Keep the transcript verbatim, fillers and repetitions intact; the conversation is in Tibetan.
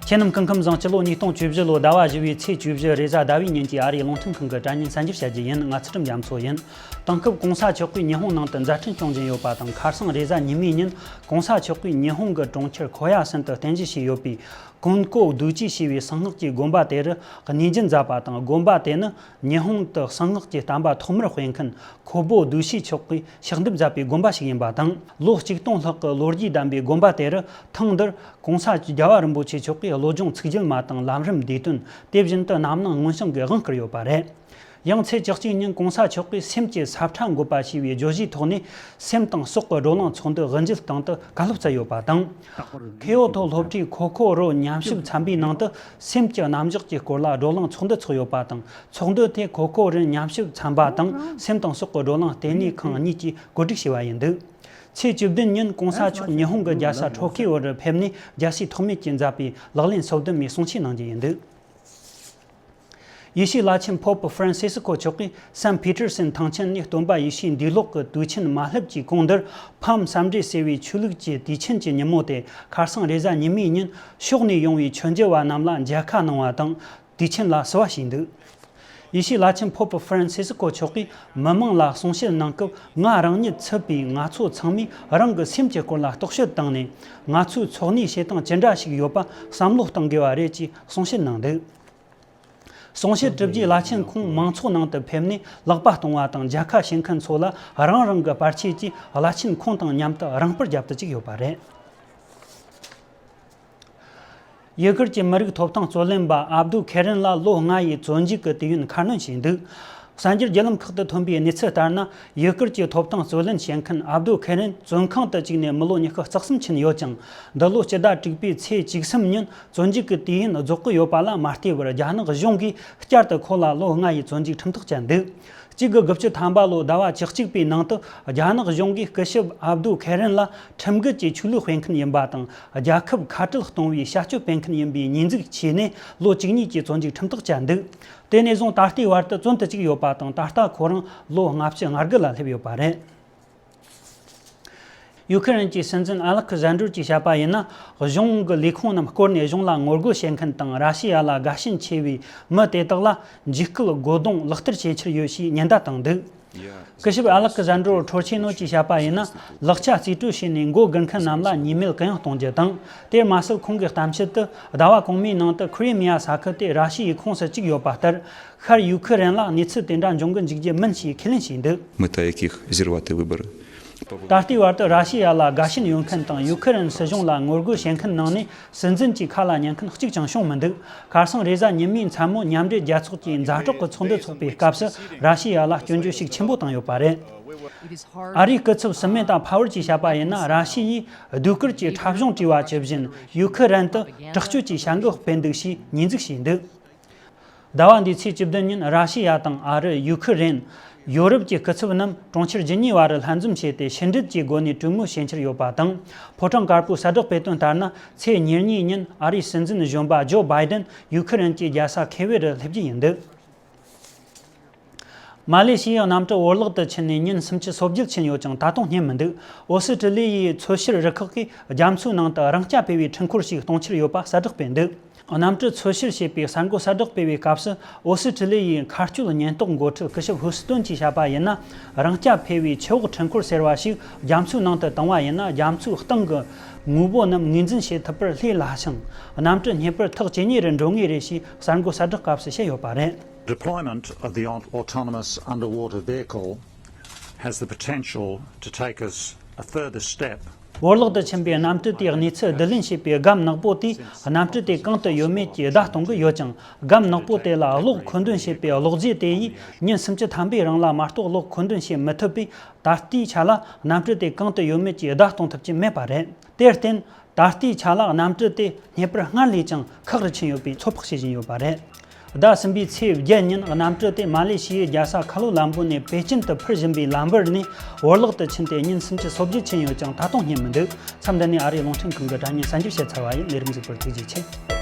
ཁྱེད་རྣམས་སྐུ་ཁམས་བཟང་། སྤྱི་ལོ་ཉིས་སྟོང་བཅུ་བཞི་ལོའི་ཟླ་བ་བཞི་བའི་ཚེས་བཅུ་བཞི་རེས་གཟའ་ཟླ་བའི་ཉིན་གྱི་ཨ་རིའི་རླུང་འཕྲིན་ཁང་གི་དྲ་བརྙན་གསར་འགྱུར་བཤད་རྒྱུ་ཡིན། ང་ཚུལ་ཁྲིམས་རྒྱ་མཚོ་ཡིན། དེང་སྐབས་གོང་ས་མཆོག་གིས་ཉི་ཧོང་ནང་དུ་མཛའ་འཕྲིན་སྐྱོང་བཞིན་ཡོད་པ་དང་། ཁ་སང་རེས་གཟའ་ཉི་མའི་ཉིན་གོང་ས་མཆོག་གིས་ཉི་ཧོང་གི་གྲོང་ཁྱེར་ཁོ་ཡ་སན་དུ་རྟེན་གཞི་བྱས་ཡོད་པའི་ཀུན་ཀོ་རྡོ་རྗེ་ཞེས་པའི་གསང་སྔགས་ཀྱི་དགོན་པ་དེ་རུ་གནས་མཇལ་མཛད་པ་དང་། དགོན་པ་དེ་ནི་ཉི་ཧོང་དུ་གསང་སྔགས་ཀྱི་བསྟན་པ་ཐོག་མར་སྤེལ་མཁན་ཁོ་བོ་རྡོ་རྗེ་མཆོག་གིས་ཕྱག་འདེབས་མཛད་པའི་དགོན་པ་ཞིག་ཡིན་པ་དང་། ལོ་གཅིག་སྟོང་ལྷག་གི་ལོ་རྒྱུས་ལྡན་པའི་དགོན་པ་དེ་རུ་ཐེངས་འདིར་གོང་ས་རྒྱལ་བ་རིན་པོ་ཆེ་མཆོག་གིས་བློ་སྦྱོང་ཚིག་བརྒྱད་མ་དང་ལམ་རིམ་བདེ་དོན། དེ་བཞིན་དུ་རྣམ་སྣང་མངོན་བྱང་གི་དབང་བསྐུར་ཡོད་པ་རེད། ཡང་ཚེས་བཅུ་གཅིག་ཉིན་གོང་ས་མཆོག་གིས་སེམས་ཀྱི་ས་ཁྲ་འགོད་པ་ཞེས་པའི་བརྗོད་གཞིའི་ཐོག་ནས་སེམས་དང་སྲོག་གི་བགྲོ་གླེང་ཚོགས་འདུ་དབུ་འབྱེད་སྟེང་དུ་བཀའ་སློབ་སྩལ་ཡོད་པ་དང་། ཁེ་ཨོ་ཐོ་སློབ་གྲྭའི་ཁོ་ཁོ་རོ་ཉམས་ཞིབ་ཚན་པའི་ནང་དུ་སེམས་ཀྱི་རྣམ་གཞག་གི་སྐོར་ལ་བགྲོ་གླེང་ཚོགས་འདུ་ཚོགས་ཡོད་པ་དང་། ཚོགས་འདུ་དེ་ཁོ་ཁོ་རོ་ཉམས་ཞིབ་ཚན་པ་དང་སེམས་དང་སྲོག་གི་བགྲོ་གླེང་ལྟེ་གནས་ཁང་གཉིས་ཀྱིས་གོ་སྒྲིག་བྱས་པ་ཡིན་འདུག་ཚེས་བཅུ་བདུན་ཉིན་གོང་ས་མཆོག་ཉི་ཧོང་གི་རྒྱལ་ས་ཊོ་ཀི་ཡོ་རུ་ཕེབས་ནས་རྒྱལ་སྲས་ཐོགས་མེད་ཀྱིས་མཛད་པའི་ལག་ལེན་སོ་བདུན་མའི་གསུང་ཆོས་གནང་རྒྱུ་ཡིན་འདུག་ཡེ་ཤུའི་བླ་ཆེན་ཕོ་པ་ཧྥ་རན་སི་སི་ཀོ་མཆོག་གིས་སན་ཕི་ཏེར་སན་ཐང་ཆེན་ནས་སྟོན་པ་ཡེ་ཤུའི་འདས་ལོག་གི་དུས་ཆེན་མ་སླེབས་ཀྱི་གོང་དུ་ཕམ་བསམ་འགྲེལ་ཟེར་བའི་ཆོས་ལུགས་ཀྱི་དུས་ཆེན་གྱི་ཉིན་མོ་དེ་ཁ་སང་རེས་གཟའ་ཉི་མའི་ཉིན་ཕྱོགས་ནས་ཡོང་བའི་མཆོད་མཇལ་བ་རྣམས་ལ་མཇལ་ཁ་གནང་བ་དང་། དུས་ཆེན་ལ་བསུ་བ་ཞུས་འདུག་ཡེ་ཤུའི་བླ་ཆེན་ཕོ་པ་ཧྥ་རན་སི་སི་ཀོ་མཆོག་གིས་མི་མང་ལ་གསུང་བཤད་གནང་སྐབས། ང་རང་ཉིད་ཚུད་པའི་ང་ཚོ་ཚང་མས་རང་གི་སེམས་ཀྱི་སྐོར་ལ་རྟོག་དཔྱོད་བཏང་ནས། ང་ཚོའི་འཚོ་གནས་བྱེད་སྟངས་ཅི་འདྲ་ཞིག་ཡོད་པ་བསམ་བློ་གཏོང་དགོས་པ་རེད་ཅེས་གསུང་བཤད་གནང་འདུག་གསུང་བཤད་གྲུབ་རྗེས་བླ་ཆེན་ཁོང་མང་ཚོགས་ནང་དུ་ཕེབས་ནས་ལག་པ་གཏོང་བ་དང་། མཇལ་ཁ་བྱེད་མཁན་ཚོ་ལ་རང་རང་གི་བར་ཆད་ཀྱིས་བླ་ཆེན་ཁོང་དང་མཉམ་དུ་རམ་སྤར་བརྒྱབ་ཏུ་བཅུག་ཡོད་པ་རེད། ཡུ་ཁུར་གྱི་མི་རིགས་ཐོབ་ཐང་རྩོད་ལེན་པ་ཨབ་དུ་ཁེ་རན་ལ་ལོ་ལྔ་ཡི་བཙོན་འཇུག་གི་དུས་ཡུན་ཁ་སྣོན་བྱས་འདུག་གསར་འགྱུར་བརྒྱུད་ལམ་ཁག་ཏུ་ཐོན་པའི་གནས་ཚུལ་ལྟར་ན། ཡུ་ཁུར་གྱི་ཐོབ་ཐང་རྩོད་ལེན་བྱེད་མཁན་ཨབ་དུ་ཁེ་རན་བཙོན་ཁང་དུ་བཅུག་ནས་མི་ལོ་ཉི་ཤུ་རྩ་གསུམ་ཕྱིན་ཡོད་ཀྱང་། འདི་ལོ་སྤྱི་ཟླ་དྲུག་པའི་ཚེས་བཅུ་གསུམ་ཉིན་བཙོན་འཇུག་གི་དུས་ཡུན་རྫོགས་ཀྱི་ཡོད་པ་ལ་མ་ལྟོས་པར། རྒྱ་ནག་གཞུང་གིས་བསྐྱར་དུ་ཁོ་ལ་ལོ་ལྔ་ཡི་བཙོན་འཇུག་ཁྲིམས་ཐག་བཅད་འདུག་གཅིག་དགུ་དགུ་བཅུ་ཐམ་པ་ལོའི་ཟླ་བ་བཅུ་གཅིག་པའི་ནང་དུ་རྒྱ་ནག་གཞུང་གིས་སྐུ་ཞབས་ཨབ་དུ་ཁེ་རན་ལ་ཁྲིམས་འགལ་གྱི་ཆོས་ལུགས་སྤེལ་མཁན་ཡིན་པ་དང་། རྒྱལ་ཁབ་ཁ་བྲལ་གཏོང་བའི་བྱ་སྤྱོད་སྤེལ་མཁན་ཡིན་པའི་ཉེས་འཛུགས་བྱས་ནས་ལོ་བཅུ་གཉིས་ཀྱི་བཙོན་འཇུག་ཁྲིམས་ཐག་བཅད་འདུག་དེ་ནས་བཟུང་ད་ལྟའི་བར་དུ་བཙོན་དུ་བཅུག་ཡོད་པ་དང་། ད་ལྟ་ཁོ་རང་ལོ་ལྔ་བཅུ་ང་དགུ་ལ་སླེབས་ཡོད་པ་རེད། ཡུ་ཁུ་རེན་གྱི་སྲིད་འཛིན་ཨ་ལེག་ཟན་ཌར་གྱིས་བཤད་པ་ཡིན་ན། གཞུང་གི་ལས་ཁུངས་རྣམས་བསྐོར་ནས་གཞུང་ལ་ངོ་རྒོལ་བྱེད་མཁན་དང་། ར་ཤི་ཡ་ལ་དགའ་ཞེན་ཆེ་བའི་མི་དེ་དག་ལ་འཇིགས་སྐུལ་སྒོ་རྡུང་ལག་བསྟར་བྱེད་འཆར་ཡོད་ཞེས་ཉེན་བརྡ་བཏང་འདུག་སྐུ་ཞབས་ཨ་ལེག་ཟན་ཌྲོ་ཁྲོ་ཆེ་ནོ་གྱིས་བཤད་པ་ཡིན་ན། ལག་ཆ་རྩིས་སྤྲོད་བྱས་ནས་མགོ་སྒུར་མཁན་རྣམས་ལ་ཉེས་མེད་གུ་ཡངས་གཏོང་རྒྱུ་དང་། དེར་མ་ཟད། ཁོང་གི་གཏམ་བཤད་དུ་ཟླ་བ་གོང་མའི་ནང་དུ་ཁི་རི་མི་ཡ་ས་ཁུལ་དེ་ར་ཤི་ཡའི་ཁོངས་སུ་བཅུག་ཡོད་པ་ལྟར། ཤར་ཡུ་ཁུ་རེན་ལ་གནས་ཚུལ་དེ་འདྲ་འབྱུང་གི་འཇུག་རྒྱུ་མིན་ཞེས་ཁས་ལེན་བྱས་འདུག Мета яких зірвати вибори. ད་ལྟའི་བར་དུ་ར་ཤི་ཡ་ལ་དགའ་ཞེན་ཡོད་མཁན་དང་། ཡུ་ཁུ་རེན་སྲིད་གཞུང་ལ་ངོ་རྒོལ་བྱེད་མཁན་ནང་ནས་སྲིད་འཛིན་གྱི་ཁ་ལ་ཉན་མཁན་གཅིག་ཀྱང་བྱུང་མི་འདུག་ཁ་སང་རེས་གཟའ་ཉི་མའི་མཚན་མོ་མཉམ་འབྲེལ་རྒྱལ་ཚོགས་ཀྱི་མཛའ་གྲོགས་ཀྱི་ཚོགས་འདུ་འཚོགས་པའི་སྐབས་སུ་ར་ཤི་ཡ་ལ་སྐྱོན་བརྗོད་ཤུགས་ཆེན་པོ་བཏང་ཡོད་པ་རེད། ཨ་རིའི་སྐུ་ཚབ་སི་མེ་ཏ་ཕ་ཝར་གྱིས་བཤད་པ་ཡིན་ན། ར་ཤི་ཡས་ཟློས་གར་གྱི་འཁྲབ་གཞུང་བྲིས་པ་ཇི་བཞིན་ཡུ་ཁུ་རེན་དུ་དྲག་སྤྱོད་ཀྱི་བྱ་འགུལ་སྤེལ་འདུག་ཞེས་ཉེས་འཛུགས་བྱས་འདུག་ཟླ་བ་འདིའི་ཚེས་བཅུ་བདུན་ཉིན་ར་ཤི་ཡ་དང་ཨ་རི། ཡུ་ཁུ་རེན། ཡོ་རོབ་ཀྱི་སྐུ་ཚབ་རྣམས་གྲོང་ཁྱེར་ཇི་ནི་ཝ་རུ་ལྷན་འཛོམས་བྱས་ཏེ། ཕྱི་འབྲེལ་གྱི་སྒོ་ནས་གྲོས་མོལ་བྱེད་འཆར་ཡོད་པ་དང་། ཕོ་བྲང་དཀར་པོའི་གསལ་བསྒྲགས་སྤེལ་དོན་ལྟར་ན། ཚེས་ཉེར་གཉིས་ཉིན་ཨ་རིའི་སྲིད་འཛིན་གཞོན་པ་ཇོ་བྷའི་ཏན་ཡུ་ཁུ་རེན་གྱི་རྒྱལ་ས་ཁེ་ཝེ་རུ་སླེབས་རྒྱུ་ཡིན་འདུག་མ་ལེ་ཤི་ཡའི་གནམ་གྲུ་བོར་བརླག་ཏུ་ཕྱིན་ནས་ཉིན་སུམ་ཅུ་སོ་བརྒྱད་ཕྱིན་ཡོད་ཀྱང་ད་དུང་རྙེད་མི་འདུག་ཨོ་སི་ཀྲི་ལི་ཡའི་མཚོ་ཤར་རུ་ཁག་གིས་རྒྱ་མཚོའི་ནང་དུ་རང་རྐྱ་འཕེར་བའི་འཕྲུལ་འཁོར་ཞིག་གཏོང་འཆར་ཡོད་པ་གསལ་བསྒྲགས་སྤེལ་འདུག་གནམ་གྲུ་མཚོ་ཤར་ཞེས་པའི་གསར་འགོད་གསལ་བསྒྲགས་སྤེལ་བའི་སྐབས་སུ། ཨོ་སི་ཀྲི་ལི་ཡའི་མཁའ་སྐྱོད་ཉེན་རྟོག་འགོ་ཁྲིད་སྐུ་ཞབས་ཧུ་སི་ཏོན་གྱིས་བཤད་པ་ཡིན་ན། རང་རྐྱ་འཕེར་བའི་ཆུ་འོག་འཕྲུལ་འཁོར་ཟེར་བ་ཞིག་རྒྱ་མཚོའི་ནང་དུ་བཏང་བ་ཡིན་ན། རྒྱ་མཚོའི་སྟེང་གི་དངོས་པོ་རྣམས་ངོས་འཛིན་བྱེད་ཐུབ་པར་ལྷོད་སླ་ཞིང་། གནམ་གྲུ་རྙེད་པར་ཐག་ཇེ་ཉེ་རུ་འགྲོ་ངེས་རེད་ཞེས་གསར་འགོད་གསལ་བསྒྲགས་སྐབས་སུ་བཤད་ཡོད་པ་རེད། Deployment of the aut- autonomous underwater vehicle has the potential to take us a further step. བོར་བརླག་ཏུ་ཕྱིན་པའི་གནམ་གྲུ་དེའི་གནས་ཚུལ་བསྡུ་ལེན་བྱས་པའི་སྒམ་ནག་པོ་དེས། གནམ་གྲུ་དེ་གང་དུ་ཡོད་མེད་ཀྱི་བརྡ་གཏོང་གི་ཡོད་ཀྱང་། སྒམ་ནག་པོ་དེ་ལ་གློག་མཁོ་འདོན་བྱེད་པའི་གློག་རྫས་དེ་ཡིས་ཉིན་སུམ་ཅུ་ཐམ་པའི་རིང་ལ་མ་གཏོགས་གློག་མཁོ་འདོན་བྱེད་མི་ཐུབ་པས། ད་ལྟའི་ཆ་ལ་གནམ་གྲུ་དེ་གང་དུ་ཡོད་མེད་ཀྱི་བརྡ་གཏོང་ཐུབ་ཀྱི་མེད་པ་རེད། དེར་བརྟེན། ད་ལྟའི་ཆ་ལ་གནམ་གྲུ་དེ་རྙེད་པར་སྔར་ལས་ཀྱང་ཁག་རུ་ཕྱིན་ཡོད་པའི་ཚོད་དཔག་བྱེད་བཞིན་ཡོད་པ་རེད། ཟླ་གསུམ་པའི་ཚེས་བརྒྱད་ཉིན་གནམ་གྲུ་དེ་མ་ལེ་ཤི་ཡའི་རྒྱལ་ས་ཁ་ལོ་ལམ་པོ་ནས་པེ་ཅིན་དུ་འཕུར་བཞིན་པའི་ལམ་བར་ནས་བོར་བརླག་ཏུ་ཕྱིན་ཏེ། ཉིན་སུམ་ཅུ་སོ་བརྒྱད་ཕྱིན་ཡོད་ཀྱང་ད་དུང་རྙེད་མི་འདུག་མཚམས་འདི་ནས་ཨ་རིའི་རླུང་འཕྲིན་ཁང་གི་དྲ་བརྙན་གསར་འགྱུར་བཤད་ཚར་བ་ཡིན། ལས་རིམ་གཟིགས་པར་ཐུགས་རྗེ་ཆེ།